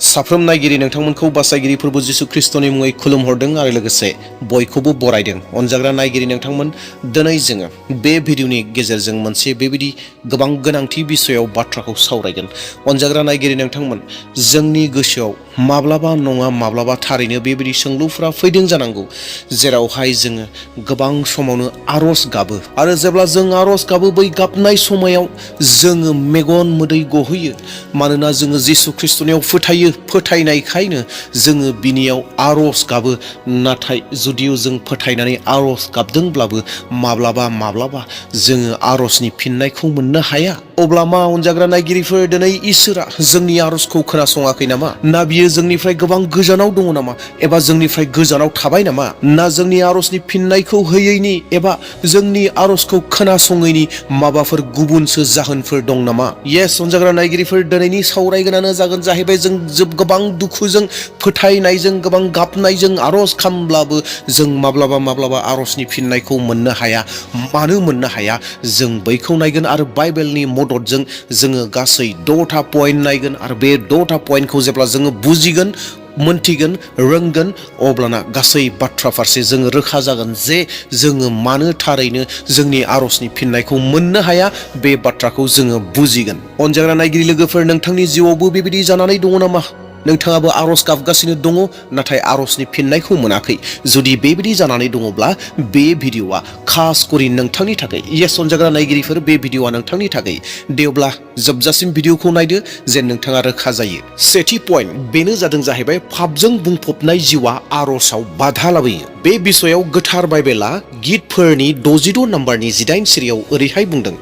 साफ्रोम नायगिरि नोंथांमोनखौ बासायगिरि प्रभु जिसु ख्रिस्टनि मुङै खुलुमहरदों आरो लोगोसे बयखौबो बरायदों। अनजाग्रा नायगिरि नोंथांमोन, दिनै जोङो बे भिडिअनि गेजेरजों मोनसे बेबायदि गोबां गोनांथि बिषयाव बाथ्राखौ सावरायगोन। अनजाग्रा नायगिरि नोंथांमोन, जोंनि गोसोआव माब्लाबा नङा माब्लाबा थारैनो बेबायदि सोंलुफोरा फैदों जानांगौ, जेरावहाय जोङो गोबां समावनो आरज गाबो आरो जेब्ला जों आरज गाबो बै गाबनाय समायाव जोङो मेगन मोदै गहोयो, मानोना जोङो जिसु ख्रिस्टनियाव फोथायनायखायनो जोङो बिनियाव आरज गाबो। नाथाय जुदियो जों फोथायनानै आरज गाबदोंब्लाबो माब्लाबा जोङो आरजनि फिननायखौ मोननो हाया। अब्ला मा अनजाग्रा नायगिरिफोर, दिनै इसोरा जोंनि आरजखौ खोनासङाखै नामा? ना बियो जोंनिफ्राय गोबां गोजानाव दङ नामा? एबा जोंनिफ्राय गोजानाव थाबाय नामा? ना जोंनि आरजनि फिननायखौ होयैनि एबा जोंनि आरजखौ खोनासङैनि माबाफोर गुबुनसो जाहोनफोर दं नामा? येस अनजाग्रा नायगिरिफोर, दिनैनि सावरायगोनानो जागोन जाहैबाय जों गोबां दुखुजों, फोथायनायजों, गोबां गाबनायजों आरज खालामब्लाबो जों माब्लाबा आरजनि फिननायखौ मोननो हाया। मानो मोननो हाया? जों बैखौ नायगोन आरो बाइबेलनि मददजों जोङो गासै 6टा पइन्ट नायगोन आरो बे 6टा पइन्टखौ जेब्ला जोङो बुजिगोन, मोनथिगोन, रोंगोन, अब्लाना गासै बाथ्रा फारसे जोङो रोखा जागोन जे जोङो मानो थारैनो जोंनि आरजनि फिननायखौ मोननो हाया, बे बाथ्राखौ जोङो बुजिगोन। अनजाग्रा नायगिरि लोगोफोर, नोंथांनि जिउआवबो बेबायदि जानानै दङ नामा? नोंथाङाबो आरज गाबगासिनो दङ, नाथाय आरजनि फिननायखौ मोनाखै। जुदि बेबायदि जानानै दङब्ला बे भिडिअआ खास करि नोंथांनि थाखाय। येस अनजाग्रा नायगिरिफोर, बे भिडिअआ नोंथांनि थाखाय। दे अब्ला जोबजासिम भिडिअखौ नायदो जेन नोंथाङा रोखा जायो। सेथि पइन्ट, बेनो जादों जाहैबाय पापजों बुंफबनाय जिउआ आरजआव बाधा लाबोयो। बे बिषयाव गोथार बाइबेला गितफोरनि 66 नम्बरनि 18 सिरियाव ओरैहाय बुंदों,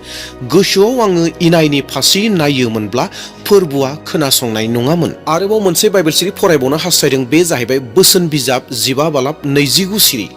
गोसोआव आङो इनायनि फारसे नायोमोनब्ला फोरबुआ खोनासंनाय नङामोन। आरोबाव मोनसे बाइबेल सिरि फरायबावनो हास्थायदों, बे जाहैबाय बोसोन बिजाब 15:29 सिरि।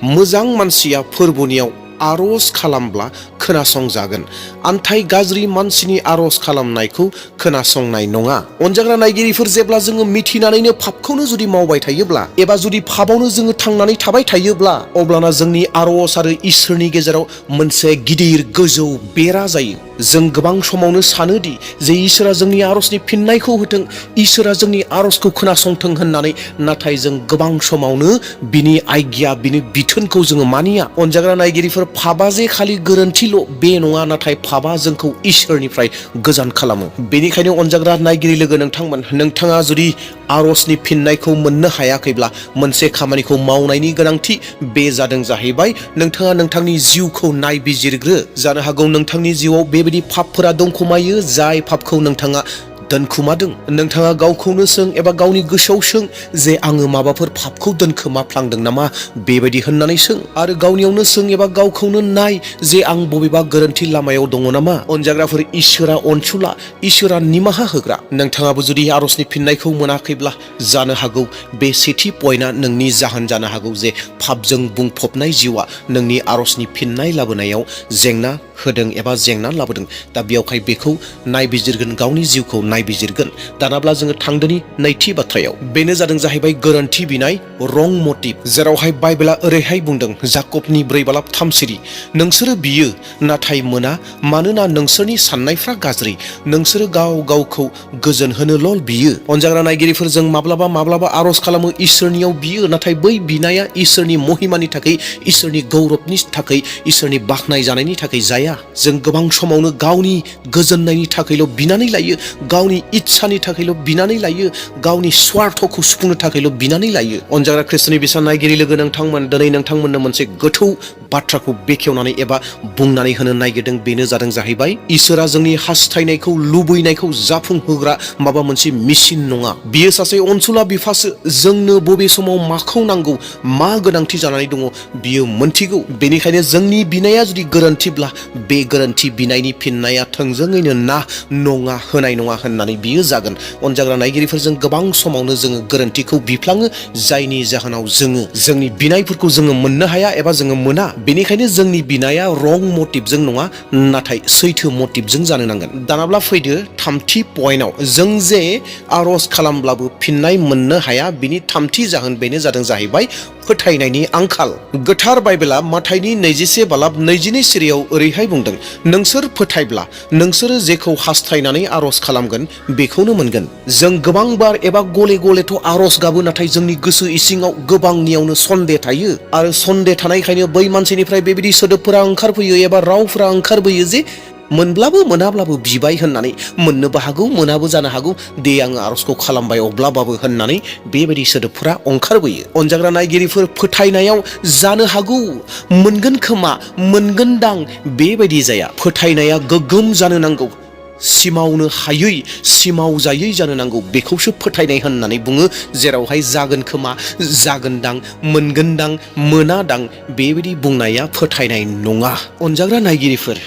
मोजां मानसिया फोरबुनियाव आरज खालामब्ला खोनासंजागोन, आन्थाय गाज्रि मानसिनि आरज खालामनायखौ खोनासंनाय नङा। अनजाग्रा नायगिरिफोर, जेब्ला जोङो मिथिनानैनो पापखौनो जुदि मावबाय थायोब्ला एबा जुदि पापावनो जोङो थांनानै थाबाय थायोब्ला, अब्लाना जोंनि आरज आरो इसोरनि गेजेराव मोनसे गिदिर गोजौ बेरा जायो। जों गोबां समावनो सानोदि जे इसोरा जोंनि आरजनि फिननायखौ होथों, इसोरा जोंनि आरजखौ खोनासंथों होननानै, नाथाय जों गोबां समावनो बिनि आज्ञा, बिनि बिथोनखौ जोङो मानिया। अनजाग्रा नायगिरिफोर, पापा जे खालि गोरोन्थिल' बे नङा, नाथाय पापा जोंखौ इसोरनिफ्राय गोजान खालामो। बेनिखायनो अनजाग्रा नायगिरि लोगो नोंथांमोन, नोंथाङा जुदि आरजनि फिननायखौ मोननो हायाखैब्ला मोनसे खामानिखौ मावनायनि गोनांथि, बे जादों जाहैबाय नोंथाङा नोंथांनि जिउखौ नायबिजिरग्रो। जानो हागौ नोंथांनि जिउआव बेबायदि पापफोरा दंखोमायो जाय पापखौ नोंथाङा दोनखोमादों। नोंथाङा गावखौनो सों एबा गावनि गोसोआव सों जे आङो माबाफोर पापखौ दोनखोमाफ्लांदों नामा, बेबायदि होननानै सों। आरो गावनियावनो सों एबा गावखौनो नाय जे आं बबेबा गोरोन्थि लामायाव दङ नामा। अनजाग्राफोर, इसोरा अनसुला, इसोरा निमाहा होग्रा। नोंथाङाबो जुदि आरजनि फिननायखौ मोनाखैब्ला जानो हागौ बे सेथि पइन्टआ नोंनि जाहोन जानो हागौ जे पापजों बुंफबनाय जिउआ नोंनि आरजनि फिननाय लाबोनायाव जेंना होदों एबा जेंना लाबोदों। दा बेयावहाय बेखौ नायबिजिरगोन, गावनि जिउखौ नायबिजिरगोन। दानाब्ला जोङो थांदोनि नैथि बाथ्रायाव, बेनो जादों जाहैबाय गोरोन्थि बिनाय, रं मटिभ। जेरावहाय बाइबेला ओरैहाय बुंदों, जाकबनि 4:3 सिरि, नोंसोरो बियो नाथाय मोना, मानोना नोंसोरनि साननायफ्रा गाज्रि, नोंसोरो गावखौ गोजोन होनोल' बियो। अनजाग्रा नायगिरिफोर, जों माब्लाबा आरज खालामो, इसोरनियाव बियो, नाथाय बै बिनाया इसोरनि महिमानि थाखाय, इसोरनि गौरबनि थाखाय, इसोरनि बाख्नाय जानायनि थाखाय जाया। जों गोबां समावनो गावनि गोजोननायनि थाखायल' बिनानै लायो, गावनि इच्छानि थाखायल' बिनानै लायो, गावनि स्वार्थखौ सुफुंनो थाखायल' बिनानै लायो। अनजाग्रा ख्रिस्टनि बिसा नायगिरि लोगो नोंथांमोन, दिनै नोंथांमोननो मोनसे गोथौ बाथ्राखौ बेखेवनानै एबा बुंनानै होनो नागिरदों। बेनो जादों जाहैबाय, इसोरा जोंनि हास्थायनायखौ, लुबैनायखौ जाफुंहोग्रा माबा मोनसे मेसिन नङा। बियो सासे अनसुला बिफासो। जोंनो बबे समाव माखौ नांगौ, मा गोनांथि जानानै दङ, बियो मोनथिगौ। बेनिखायनो जोंनि बिनाया जुदि गोरोन्थिब्ला बे गोरोन्थि बिनायनि फिननाया थोंजोङैनो नङा होनाय नङा होननानै बियो जागोन। अनजाग्रा नायगिरिफोरजों गोबां समावनो जोङो गोरोन्थिखौ बिफ्लाङो, जायनि जाहोनाव जोङो जोंनि बिनायफोरखौ जोङो मोननो हाया एबा जोङो मोना। बेनिखायनो जोंनि बिनाया रं मटिभजों नङा, नाथाय सैथो मटिभजों जानो नांगोन। दानाब्ला फैदो थामथि पइन्टआव, जों जे आरज खालामब्लाबो फिननाय मोननो हाया, बिनि थामथि जाहोन बेनो जादों जाहैबाय फोथायनायनि आंखाल। गोथार बाइबेला माथाइनि 21:22 सिरियाव ओरैहाय बुंदों, नोंसोर फोथायब्ला नोंसोरो जेखौ हास्थायनानै आरज खालामगोन बेखौनो मोनगोन। जों गोबां बार एबा गले गलेथ' आरज गाबो, नाथाय जोंनि गोसो इसिङाव गोबांनियावनो सन्देह थायो आरो सन्देह थानायखायनो बै मानसिनिफ्राय बेबायदि सोदोबफोरा ओंखारफैयो एबा रावफोरा ओंखारबोयो जे मोनब्लाबो मोनाब्लाबो बिबाय होननानै, मोननोबो हागौ मोनाबो जानो हागौ, दे आङो आरजखौ खालामबाय अब्लाबाबो होननानै बेबायदि सोदोबफोरा ओंखारबोयो। अनजाग्रा नायगिरिफोर, फोथायनायाव जानो हागौ, मोनगोन खोमा, मोनगोनदां बेबायदि जाया। फोथायनाया गोग्गोम जानो नांगौ, सिमावनो हायै सिमावजायै जानो नांगौ। बेखौसो फोथायनाय होननानै बुङो, जेरावहाय जागोन खोमा, जागोनदां, मोनगोनदां, मोनादां बेबायदि बुंनाया फोथायनाय नङा। अनजाग्रा नायगिरिफोर,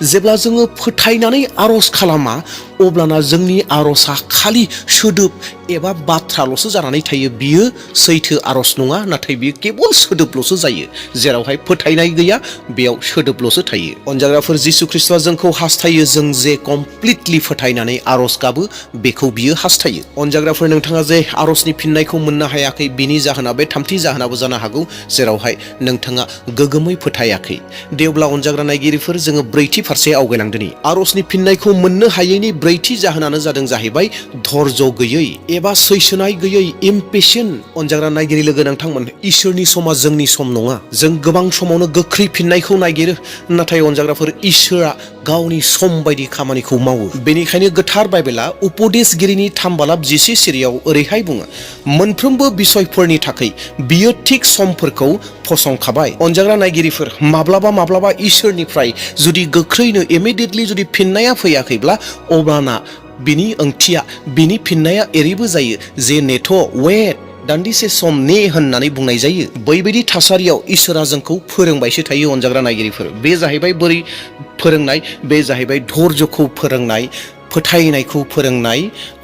जेब्ला जोङो फोथायनानै आरज खालामा अब्लाना जोंनि आरजआ खालि सोदोब एबा बाथ्राल'सो जानानै थायो। बियो सैथो आरज नङा, नाथाय बियो केबल सोदोबल'सो जायो। जेरावहाय फोथायनाय गैया बेयाव सोदोबल'सो थायो। अनजाग्राफोर, जिसु ख्रिस्टआ जोंखौ हास्थायो जों जे कमप्लिटलि फोथायनानै आरज गाबो बेखौ बियो हास्थायो। अनजाग्राफोर, नोंथाङा जे आरजनि फिननायखौ मोननो हायाखै, बिनि जाहोना बे थामथि जाहोनाबो जानो हागौ, जेरावहाय नोंथाङा गोगोमै फोथायाखै। दे अब्ला अनजाग्रा नायगिरिफोर, जोङो ब्रैथि फारसे आवगायलांदोनि। आरजनि फिननायखौ मोननो हायैनि ब्रैथि जाहोनानो जादों जाहैबाय धर्ज गैयै एबा सैसोनाय गैयै, इमपेशेन्ट। अनजाग्रा नायगिरि लोगो नोंथांमोन, इसोरनि समा जोंनि सम नङा। जों गोबां समावनो गोख्रै फिननायखौ नागिरो, नाथाय अनजाग्राफोर, इसोरा गावनि सम बायदि खामानिखौ मावो। बेनिखायनो गोथार बाइबेला उपदेशगिरिनि 3:10 सिरियाव ओरैहाय बुङो, मोनफ्रोमबो बिसयफोरनि थाखाय बियो थिग समफोरखौ फसंखाबाय। अनजाग्रा नायगिरिफोर, माब्लाबा इसोरनिफ्राय जुदि गोख्रैनो इमिडियेटलि जुदि फिननाया फैयाखैब्ला अब्लाना बिनि ओंथिया, बिनि फिननाया एरैबो जायो जे नेथ', वेट, दान्दिसे सम ने होननानै बुंनाय जायो। बैबायदि थासारियाव इसोरा जोंखौ फोरोंबायसो थायो। अनजाग्रा नायगिरिफोर, बे जाहैबाय बोरै फोरोंनाय, बे जाहैबाय धर्जखौ फोरोंनाय, फोथायनायखौ फोरोंनाय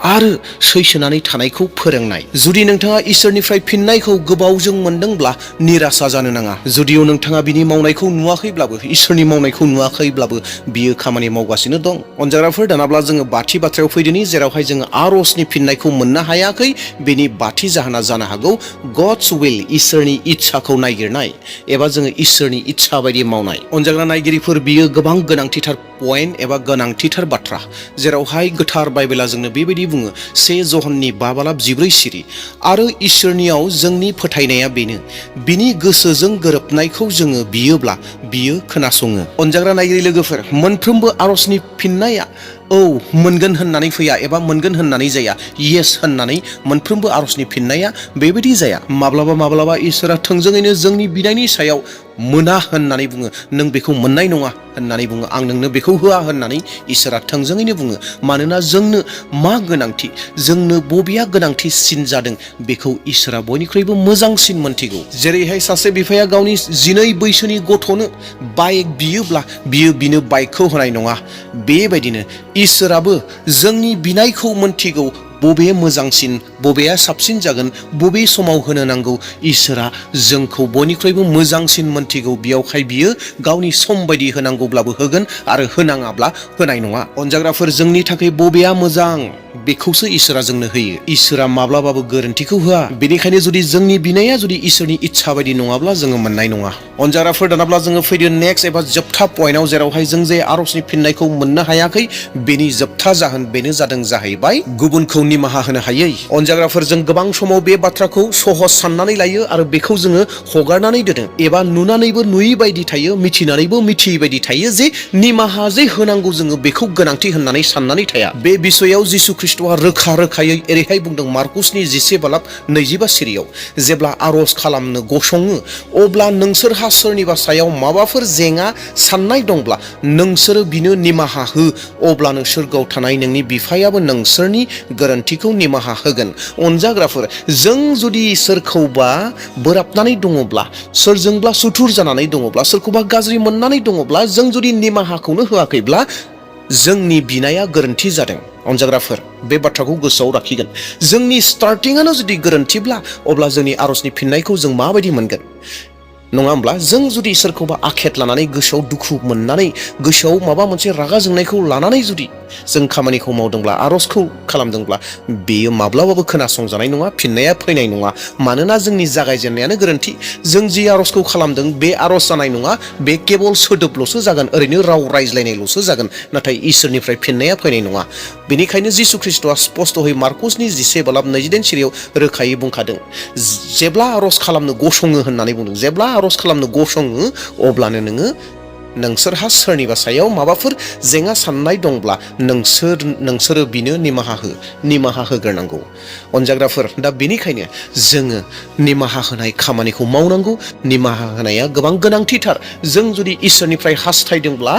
आरो सैसोनानै थानायखौ फोरोंनाय। जुदि नोंथाङा इसोरनिफ्राय फिननायखौ गोबावजों मोनदोंब्ला निराशा जानो नाङा। जुदियाव नोंथाङा बिनि मावनायखौ नुवाखैब्लाबो, इसोरनि मावनायखौ नुवाखैब्लाबो, बियो खामानि मावगासिनो दं। अनजाग्राफोर, दानाब्ला जोङो बाथि बाथ्रायाव फैदोनि, जेरावहाय जोङो आरजनि फिननायखौ मोननो हायाखै। बेनि बाथि जाहोना जानो हागौ गडस विल, इसोरनि इच्छाखौ नागिरनाय एबा जोङो इसोरनि इच्छा बायदि मावनाय। अनजाग्रा नायगिरिफोर, बियो गोबां गोनांथिथार पइन्ट एबा गोनांथिथार बाथ्रा, जेरावहाय गोथार बाइबेला जोंनो बेबायदि बुङो, 1 ज'हननि 5:14 सिरि, आरो इसोरनियाव जोंनि फोथायनाया बेनो, बिनि गोसोजों गोरोबनायखौ जोङो बियोब्ला बियो खोनासङो। अनजाग्रा नायगिरि लोगोफोर, मोनफ्रोमबो आरजनि फिननाया औ मोनगोन होननानै फैया एबा मोनगोन होननानै जाया। येस होननानै मोनफ्रोमबो आरजनि फिननाया बेबायदि जाया। माब्लाबा इसोरा थोंजोङैनो जोंनि बिनायनि सायाव मोना होननानै बुङो, नों बेखौ मोननाय नङा होननानै बुङो, आं नोंनो बेखौ होआ होननानै इसोरा थोंजोङैनो बुङो। मानोना जोंनो मा गोनांथि, जोंनो बबेया गोनांथिसिन जादों बेखौ इसोरा बयनिख्रुइबो मोजांसिन मोनथिगौ। जेरैहाय सासे बिफाया गावनि 12 बैसोनि गथ'नो बाइक बियोब्ला बियो बिनो बाइकखौ होनाय नङा, बेबायदिनो इसोराबो जोंनि बिनायखौ मोनथिगौ, बबे मोजांसिन, बबेया साबसिन जागोन, बबे समाव होनो नांगौ। इसोरा जोंखौ बयनिख्रुइबो मोजांसिन मोनथिगौ। बेयावहाय बियो गावनि सम बायदि होनांगौब्लाबो होगोन आरो होनाङाब्ला होनाय नङा। अनजाग्राफोर, जोंनि थाखाय बबेया मोजां बेखौसो इसोरा जोंनो होयो। इसोरा माब्लाबाबो गोरोन्थिखौ होआ। बेनिखायनो जुदि जोंनि बिनाया जुदि इसोरनि इच्छा बायदि नङाब्ला जोङो मोननाय नङा। अनजाग्राफोर, दानाब्ला जोङो फैदो नेक्स्ट एबा जोबथा पइन्टआव, जेरावहाय जों जे आरजनि फिननायखौ मोननो हायाखै, बेनि जोबथा जाहोन बेनो जादों जाहैबाय गुबुनखौ निमाहा होनो हायै। अनजाग्राफोर, जों गोबां समाव बे बाथ्राखौ सहज साननानै लायो आरो बेखौ जोङो हगारनानै दोनो एबा नुनानैबो नुयै बायदि थायो, मिथिनानैबो मिथियै बायदि थायो जे निमाहा जे होनांगौ जोङो बेखौ गोनांथि होननानै साननानै थाया। बे बिसयाव जिसु ख्रिस्टआ रोखायै एरैहाय बुंदों, मार्कुसनि 10:22 सिरियाव, जेब्ला आरज खालामनो गसङो अब्ला नोंसोरहा सोरनिबा सायाव माबाफोर जेंना साननाय दंब्ला नोंसोरो बिनो निमाहा हो, अब्लानो सोरगोआव थानाय नोंनि बिफायाबो नोंसोरनि गोरोन्थिखौ निमाहा होगोन। अनजाग्राफोर, जों जुदि सोरखौबा बोराबनानै दङब्ला, सोरजोंब्ला सुथुर जानानै दङब्ला, सोरखौबा गाज्रि मोननानै दङब्ला, जों जुदि निमाहाखौनो होआखैब्ला जोंनि बिनाया गोरोन्थि जादों। अनजाग्राफोर, बे बाथ्राखौ गोसोआव लाखिगोन। जोंनि स्टार्टिंआनो जुदि गोरोन्थिब्ला अब्ला जोंनि आरजनि फिननायखौ जों माबायदि मोनगोन? नङा होमब्ला? जों जुदि सोरखौबा आखेट लानानै, गोसोआव दुखु मोननानै, गोसोआव माबा मोनसे रागा जोंनायखौ लानानै जुदि जों खामानिखौ मावदोंब्ला आरजखौ खालामदोंब्ला बेयो माब्लाबाबो खोनासंजानाय नङा, फिननाया फैनाय नङा। मानोना जोंनि जागायजेननायानो गोरोन्थि। जों जि आरजखौ खालामदों बे आरज जानाय नङा, बे केबल सोदोबल'सो जागोन, ओरैनो राव रायज्लायनायल'सो जागोन, नाथाय इसोरनिफ्राय फिननाया फैनाय नङा। बेनिखायनो जिसु ख्रिस्ट'आ स्पष्टयै मार्कसनि 11:22 सिरियाव रोखायै बुंखादों, जेब्ला आरज खालामनो गसङो होननानै बुंदों, जेब्ला आरज खालामनो गसङो अब्लानो नोंसोरहा सोरनिबा सायाव माबाफोर जेंना साननाय दंब्ला नोंसोरो बिनो निमाहा होग्रोनांगौ। अनजाग्राफोर, दा बेनिखायनो जोङो निमाहा होनाय खामानिखौ मावनांगौ। निमाहा होनाया गोबां गोनांथिथार। जों जुदि इसोरनिफ्राय हास्थायदोंब्ला,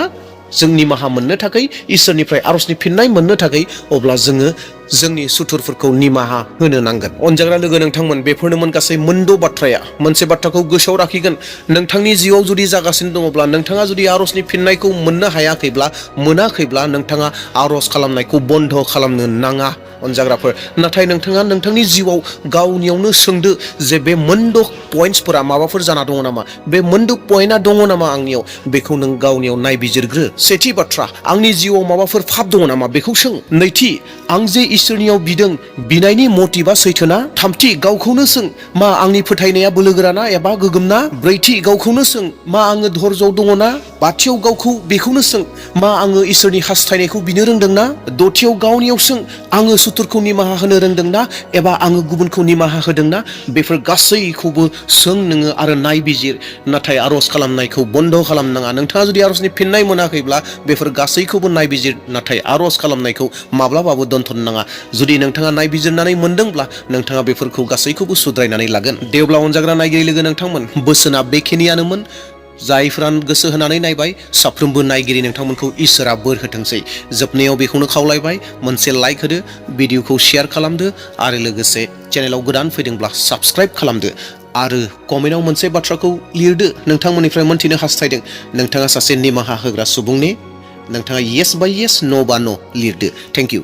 जों निमाहा मोननो थाखाय, इसोरनिफ्राय आरजनि फिननाय मोननो थाखाय, अब्ला जोङो जोंनि सुथुरफोरखौ निमाहा होनो नांगोन। अनजाग्रा लोगो नोंथांमोन, बेफोरनोमोन गासै मोनद' बाथ्राया। मोनसे बाथ्राखौ गोसोआव लाखिगोन, नोंथांनि जिउआव जुदि जागासिनो दङब्ला, नोंथाङा जुदि आरजनि फिननायखौ मोननो मोनाखैब्ला नोंथाङा आरज खालामनायखौ बन्द खालामनो नाङा। अनजाग्राफोर, नाथाय नोंथाङा नोंथांनि जिउआव गावनियावनो सोंदो जे बे मोनद' पइन्टसफोरा माबाफोर जाना दङ नामा, बे मोनद' पइन्टआ दङ नामा आंनियाव, बेखौ नों गावनियाव नायबिजिरग्रो। सेथि बाथ्रा, आंनि जिउआव माबाफोर फाब दङ नामा बेखौ सों। नैथि, आं जे इसोरनियाव बिदों, बिनायनि मटिभा सैथोना? थामथि, गावखौनो सों, मा आंनि फोथायनाया बोलोगोराना एबा गोगोमना? ब्रैथि, गावखौनो सों, मा आङो धर्जआव दङना? बाथियाव बेखौनो सों, मा आङो इसोरनि हास्थायनायखौ बिनो रोंदोंना? दथियाव गावनियाव सों, आङो सुथुरखौ निमाहा होनो रोंदोंना एबा आङो गुबुनखौ निमाहा होदोंना? बेफोर गासैखौबो सों नोङो आरो नायबिजिर। नाथाय आरज खालामनायखौ बन्द खालामनाङा। नोंथाङा जुदि आरजनि फिननाय मोनाखैब्ला बेफोर गासैखौबो नायबिजिर, नाथाय आरज खालामनायखौ माब्लाबाबो दोनथ'नो नाङा। जुदि नोंथाङा नायबिजिरनानै मोनदोंब्ला नोंथाङा बेफोरखौ गासैखौबो सुद्रायनानै लागोन। दे अब्ला अनजाग्रा नायगिरि लोगो नोंथांमोन, बोसोना बेखिनियानोमोन। जायफोरा गोसो होनानै नायबाय, साफ्रोमबो नायगिरि नोंथांमोनखौ इसोरा बोर होथोंसै। जोबनायाव बेखौनो खावलायबाय, मोनसे लाइक होदो, भिडिअखौ शेयार खालामदो, आरो लोगोसे चेनेलाव गोदान फैदोंब्ला साबस्क्राइब खालामदो। आरो कमेन्टआव मोनसे बाथ्राखौ लिरदो, नोंथांमोननिफ्राय मोन्थिनो हास्थायदों नोंथाङा सासे निमाहा होग्रा सुबुंनि। नोंथाङा येस बा येस, नो बा नो लिरदो। Thank you.